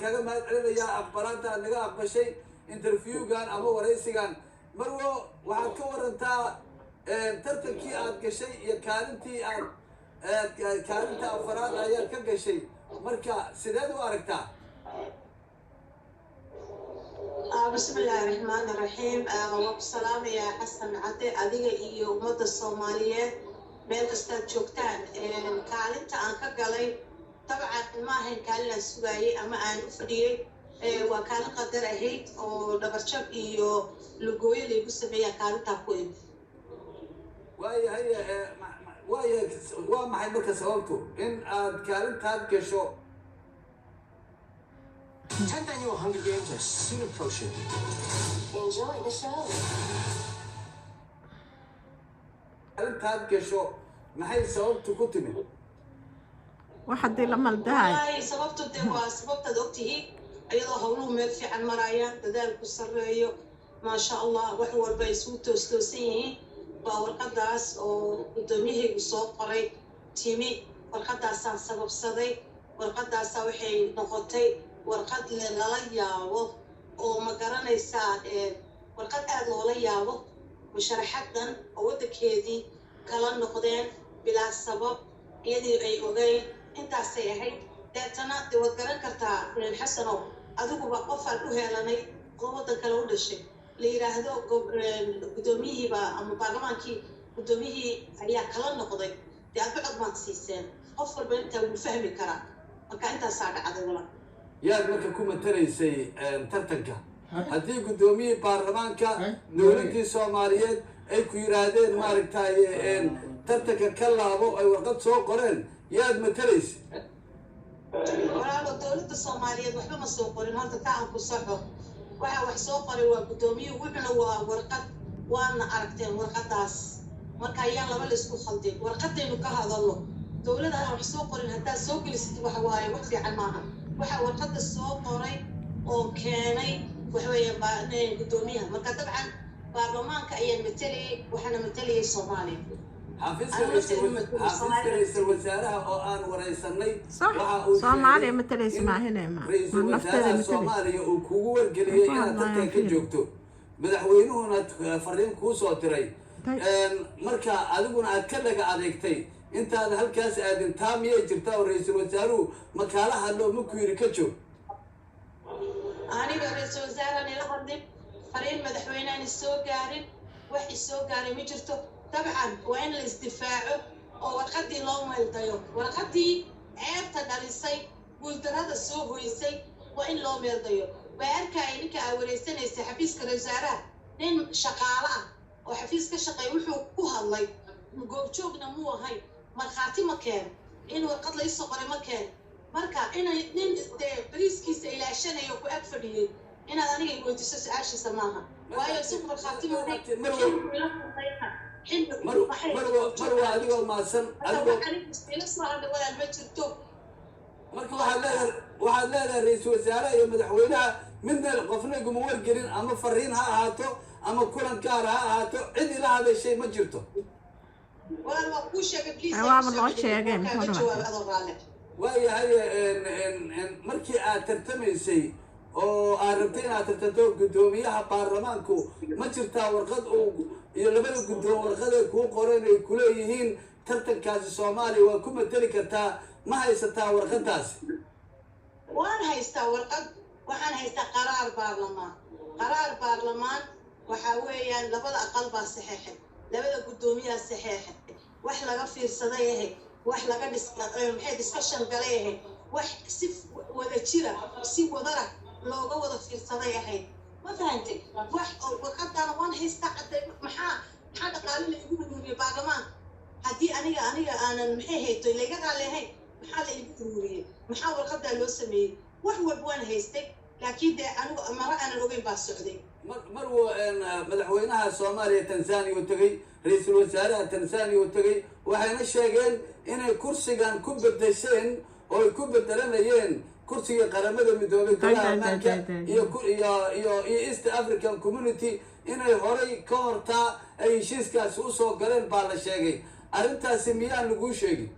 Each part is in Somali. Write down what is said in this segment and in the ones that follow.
Kaga mahad celinayaa aqbalaanta aad naga aqbashay interviewgan ama waraysigan. Marwo, waxaad ka warantaa tartankii aad gashay iyo kaalintii aad kaalinta afaraad ayaad ka gashay. Marka sideed u aragtaa? Bismi illaahi raxmaani raxiim. Waan ku salaamayaa, Xasan Cadde, adiga iyo ummadda Soomaaliyeed meel kastaad joogtaan. Kaalinta aan ka galay dabcan ma ahayn kaalin aan sugaayey ama aan u fadhiyey. Waa kaalin qadar ahayd oo dhabarjab iyo lugooyo laygu sameeyaa kaalintaa ku imi. Waayahay, waaya, waa maxay marka sababtu in aad kaalintaad gasho? 10th annual Hunger Games are soon approaching. Enjoy the show. Kaalintaad gasho, maxay sababtu ku timid? Wax haddii la maldahay. Wallaahi, sababtu dee waa sababtaad ogtihiin, iyadoo howluhu meel fiican marayaan, dadaalku sarreeyo, maasha Allah, wax walba ay isugu toostoosan yihiin, baa warqadaas oo guddoomiyahaygu soo qoray timi. Warqadaasaan sababsaday. Warqadaasaa waxay noqotay warqad lala yaabo oo, ma garanaysaa, warqad aada loola yaabo, musharaxadan oo waddankeedii kala noqdeen bilaa sabab, iyadii ay ogeyn. Intaasay ahayd. Deetana dee waad garan kartaa, Xasanow, adiguba qofaan u heelanay oo waddan kale u dhashay la yidhaahdo guddoomiyihiiba ama baarlamaankii guddoomiyihii ayaa kala noqday, dee adba cod maad siiseen. Qof walba intaa wuu fahmi karaa. Marka intaasaa dhacday, walaal. Yaad marka ku matalaysay tartanka haddii guddoomiyihii baarlamaanka dowladdii Soomaaliyeed ay ku yidhaahdeen, maaragtay, tartanka ka laabo, ay warqad soo qoreen, yaad matalaysa? Walaalo, dowladda Soomaaliyeed waxba ma soo qorin. Horta taa aan ku saxo. Waxa wax soo qoray waa guddoomiyuhu, wuxuna waa warqad, waadna aragteen warqadaas. Marka ayaan laba la isku khaldin, warqadaynu ka hadalno. Dowladda aan wax soo qorin haddaad soo gelisid, waxa waaye wax fiican maaha. Waxa warqadda soo qoray oo keenay waxa weeye guddoomiyaha. Marka dabcan baarlamaanka ayaan matalayay, waxaana matalayay Soomaaliya. Xafiiska ra-iisul wasaaraha oo aan waraysanay Sax. waxa uu Soomaaliya sheegay matalaysa in maahine ma ra-iisul ma nafteeda wasaaraha matalaysa. Soomaaliya uu kugu wargeliyey Ku inaad hadlaayaan tartan ka fiir. joogto, madaxweynuhuna fariin kuu soo diray. Marka adiguna aad ka dhaga adeegtay intaad halkaas aadin. Taa miyay jirtaa oo ra-iisul wasaaruhu makaala hadlo, ma ku yidhi ka joog? Aniga ra-iisul wasaaraan ila hadlin, fariin madaxweynean isoo gaarin, wax isoo gaaray ma jirto. Dabcan waa in la isdifaaco oo warqaddii loo meeldayo. Warqaddii ceebta dhalisay, guuldarrada soo hoysay, waa in loo meeldayo. Waa arkaya ninka aa wareysanaysay, xafiiska ra-isul wasaaraha nin shaqaale ah oo xafiis ka shaqeeya wuxuu ku hadlay, goobjoogna muu ahayn, markhaati ma keeno, in warqad la isoo qoray ma keeno. Marka inay nin dee bariiskiisa ilaashanayo ku ag fadhiyey inaad aniga i weydiiso su-aashiisa maaha, waayo isagu markhaati ma ahayn. Marwa, adigoo mahadsan, adigoo Ila soo hadlay, walaal, ma jirto. Marka waxaad leedahay ra-iisul wasaaraha iyo madaxweynaha midna qofna iguma wargelin, ama fariin ha ahaato ama kulan gaar ha ahaato, cid ila hadashay ma jirto. Walaal, waa kuu sheegay, please. Waaba loo sheegay, kaaga muxuu jawaab adoo raalle. Waayahay, markii aad tartamaysay oo aad rabtay inaad tartanto guddoomiyaha baarlamaanku, ma jirtaa warqad uu iyo labada guddoon warqad ay kuu qoreen ay kuleeyihiin tartankaasi Soomaaliya waa ku mateli kartaa? Ma haysataa warqadaasi? Waan haystaa warqad. Waxaan haystaa qaraar baarlamaan. Qaraar baarlamaan waxaa weeyaan labada aqal baa saxeexay, labada guddoomiyaa saxeexay. Wax laga fiirsaday ahayd, wax laga dhis maxay discussion galay ahayd, wax si wada jira, si wadara looga wada fiirsaday ahayd. Ma fahantay? Wax oo warqadaana waan haystaa, cadday. Maxaa dhaqaale la igu ururiyey baarlamaanka haddii aniga aanan, maxay hayto, layga raali ahayn? Maxaa la igu ururiyey? Maxaa warqadaa loo sameeyey? Wax walba waan haystay, laakiin dee anigu mara aanan ogeyn baa socday. Mar wuu madaxweynaha Soomaaliya Tanzania u tegey, ra-iisul wasaaraha Tanzania u tegey, waxayna sheegeen inay kursigan ku bedesheen oo ay ku bedelanayeen kursigii Qaramada Midoobay, Golaha Ammaanka iyo East African Community, inay horay ka hortaa ay heshiiskaasi usoo galeen baa la sheegay. Arrintaasi miyaan laguu sheegin?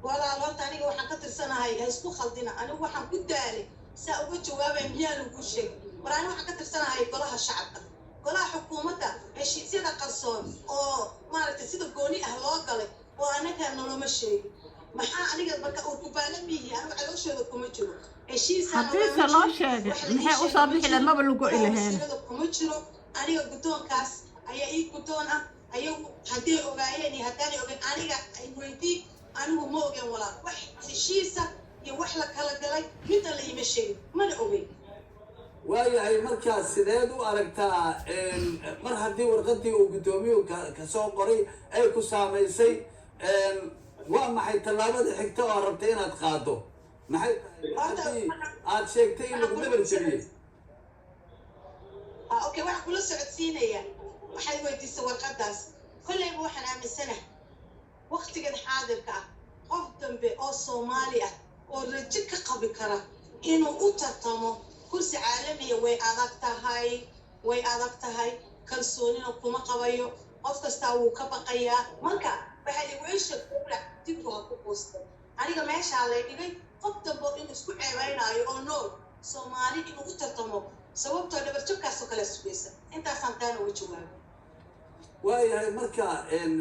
Walaal, horta aniga waxaan ka tirsanahay, ha isku khaldina. Anigu waxaan ku daalay saa uga jawaabay, miyaa lagu sheeg? War aniga waxaan ka tirsanahay Golaha Shacabka. Golaha Xukuumadda heshiisyada qarsoon oo maaragtay sida gooni ah loo galay oo anaga noloma sheegin. Maxaa aniga marka uu kubaala miyihi? Anigu calooshooda kuma jiro. Heshiisaan Haddiise loo sheegay, maxay usoo bixi lahayd? Maba lagu ilaheen. Kuma jiro. Aniga guddoonkaas ayaa ii guddoon ah. Ayagu hadday ogaayeen iyo haddaanay ogeyn, aniga ay weydii. Anigu ma ogeyn, walaal. Wax heshiisa iyo wax la kala galay midna la iima sheegin, mana ogeyn. Waayahay, markaas sideed u aragtaa mar haddii warqadii uu guddoomiyuhu ka soo qoray ay ku saamaysay? Waa maxay tallaabada xigta oo rabtay inaad qaado? Maxay tahay haddii aad sheegtay in lagu dhabar jabiyey? Okay, waxaan kula socodsiinayaa, waxaad weydiisay warqadaas. Kolleyba waxaan aaminsanahay waktigan xaadirka ah qof dambe oo Soomaali ah oo rajo ka qabi kara inuu u tartamo kursi caalamiya way adag tahay, way adag tahay. Kalsoonina kuma qabayo, qof kastaa wuu ka baqayaa. Marka waxaa li weesha kula dibku ha ku quustay. Aniga meeshaa lay dhigay, qof dambe inuu isku ceebaynaayo oo nool Soomaali inuu u tartamo, sababtoo dhabarjabkaasoo kale sugaysa. Intaasaan taana uga jawaabay. Waayahay, marka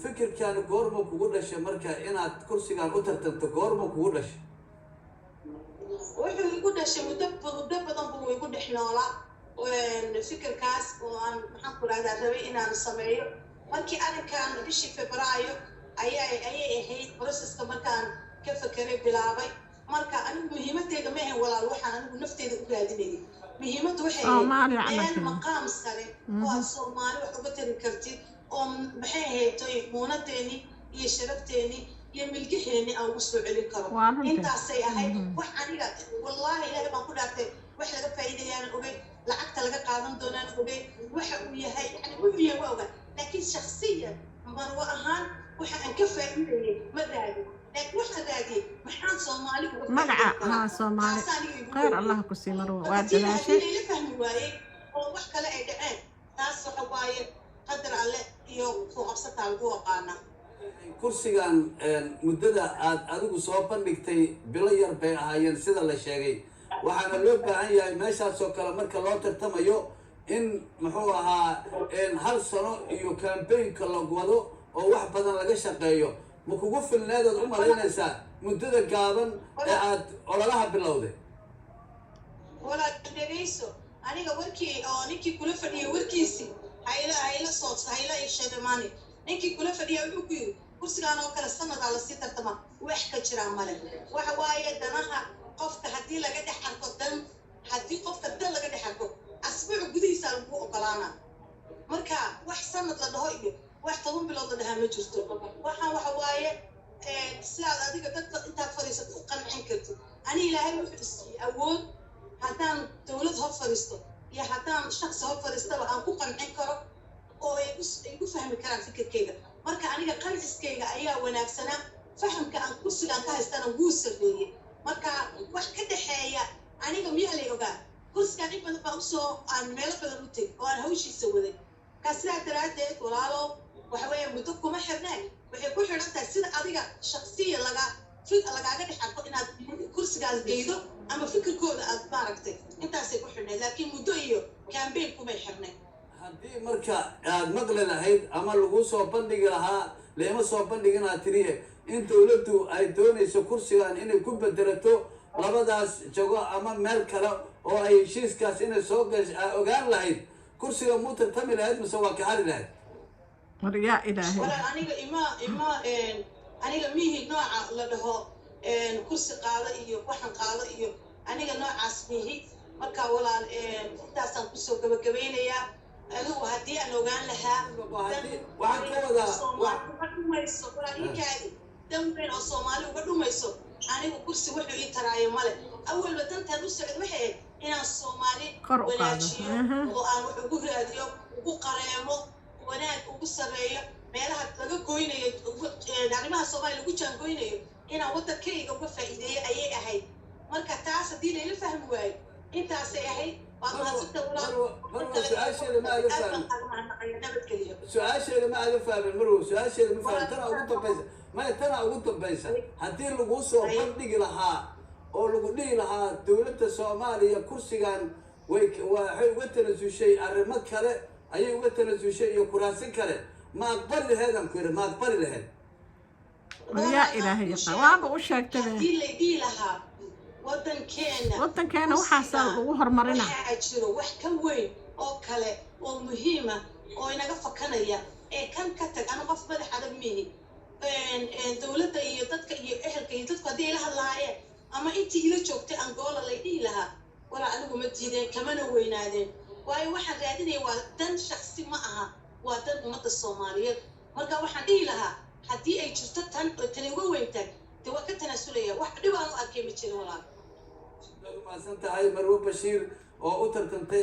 fikirkan goorma kugu dhashay? Marka inaad kursigan u tartanto goorma kugu dhashay? Wuxuu igu dhashay muddo badan buu igu dhex noolaa fikirkaas oo aan, maxaan ku rahdaa, rabay inaan sameeyo. Markii arrinkan bishii Febraayo ayay ahayd processka markaan ka fekeray, bilaabay. Marka anigu muhiimadeyda ma ahayn, walaal, waxaan anigu nafteyda u raadinayay. Muhiimaddu waxay ahayd Soomaaliya meel calankeeda. maqaam sare oo aad Soomaali wax uga tari kartid oo, maxay ahayd, muunadeeni iyo sharafteeni iyo milgaheeni aan ugu soo celin karo. Waa runtii. Intaasay ahayd. Wax aniga, wallaahi, Ilaahay baan ku dhaartay, wax laga faa'iidayaan ogey, lacagta laga qaadan doonaan ogey, waxa uu yahay, yani wuxuu yahay waa ogaa, laakiin shakhsiyan Marwo ahaan waxa aan ka faa'iidayay ma raadin, laakiin waxaan raadiyey maxaan Soomaali uga Magaca faa'iideyn karaa. Haa, Soomaali. Taasaa aniga igu Khayr weyn. Allah ku sii, Marwo. Marka Waa tii dadaashay. haddii layla fahmi waayey oo wax kale ay dhaceen, taas waxa waaye qadar Alle iyo ku qabsataa lagu aqaanaa. Kursigan muddada aad adigu soo bandhigtay bilo yar bay ahaayeen sida la sheegay. Waxaana loo baahan yahay meeshaasoo kale marka loo tartamayo in, muxuu ahaa, hal sano iyo campaignka la wado oo wax badan laga shaqeeyo. Ma kugu filneedaad u malaynaysaa muddada gaaban ee aad ololaha bilowday? Walaal, dhegayso. Aniga warkii oo ninkii kula fadhiyay warkiisii hayla soo hayla ishadamaani. Ninkii kula fadhiya wuxuu ku yiri kursigaan oo kale sanadaa lasii tartamaa. Wax ka jiraa male. Waxa waaye danaha qofka haddii laga dhex arko dan, haddii qofka dan laga dhex arko, asbuuc gudihiisa lagu ogolaana. Marka wax sanad la dhaho iyo wax 10 bilood la dhahaa ma jirto. Waxaan waxa waaye sidaad adiga dadka intaad fadhiisato u qancin kartid. Ani Ilaahay wuxuu isiiyey awood haddaan dowlad hor fadhiisto iyo haddaan shaksi hor fadhiistaba aan ku qancin karo oo ay igu fahmi karaan fikirkayga. Marka aniga qanciskayga ayaa wanaagsanaa, fahamka aan kursigaan ka haystana wuu sarreeyey. Marka wax ka dhexeeya aniga miyaa lay ogaa? Kursigaan in badan baan usoo aan meelo badan u teg oo aan hawshiisa waday. Marka sidaa daraaddeed, walaalo, waxa weeye muddo kuma xirneen. Waxay ku xidhan tahay sida adiga shaksiya laga lagaaga dhex arko inaad kursigaas geydo ama fikirkooda aad maaragtay. Intaasay ku xidhnayd, laakiin muddo iyo campaign kumay xirnayn. Haddii marka aad maqli lahayd ama lagu soo bandhigi lahaa, leema soo bandhigin aad tiriye, in dowladdu ay doonayso kursigan inay ku bedelato labadaas jago ama meel kale oo ay heshiiskaas inay soo gash aa ogaan lahayd, kursiga muu tartami lahayd mise waa ka hari lahayd? War yaa Ilaahay. Walaal, aniga ima aniga mihi nooca la dhaho kursi qaado iyo waxan qaado iyo aniga noocaas mihi. Marka walaal, intaasaan kusoo gabagabeynayaa. Anigu haddii aan ogaan lahaa Waxaan ka wadaa Soomaali uga dhumayso, walaal, ii dan weyn oo Soomaali uga dhumayso, anigu kursi wuxuu ii taraayo male. Awalba dantaan u socod waxay ahayd inaan Soomaali Kor u qaado. wanaajiyo oo aan wax ugu raadiyo, ugu qareemo, wanaag ugu sareeyo meelaha laga goynayo, arrimaha Soomaaliya lagu jaangoynayo, inaan waddankayga uga faa'iideeyo ayay ahayd. Marka taas haddii layla fahmi waayo, intaasay ahayd. Waad mahadsanta, walaal. Marwa, su-aasheeda ma aada Aad baan fahmin. kaaga mahadnaqaya. Nabadgeliyo. Su-aasheeda ma aada fahmin, Marwo. Su-aasheeda ma fahmin. Tana ugu dambaysa Maya, tanaa ugu dambaysa. Haddii laguu soo bandhigi lahaa oo lagu dhihi lahaa dowladda Soomaaliya kursigan way waxay uga tanasushay, arrimo kale ayay uga tanasushay iyo kuraasi kale, ma aqbali laheed? Aan ku yidhi, ma aqbali laheed? Yaa Ilaahay yaqaan, waaba u sheegtay. Haddii la dhihi lahaa waddankeena Waddankeena waxaasaa lagu horumarina. Waxaa jiro wax ka weyn oo kale oo muhiima oo inaga fakanaya ee kan ka tag. Anu qof madax adag mihi. Dowladda iyo dadka iyo ehelka iyo dadku haddii ila hadlaayeen ama intii ila joogtay Angola lay dhihi lahaa, walaa anigu ma diideen kamana weynaadeen, waayo waxaan raadinaya waa dan shaksi ma aha, waa dan ummadda Soomaaliyeed. Marka waxaan dhihi lahaa, haddii ay jirto tan oo tani uga weyntahay, dee waa ka tanaasulaya. Wax dhib aan u arkay ma jirin, walaal. Waad umahadsan tahay, Marwo Bashiir oo u tartantay.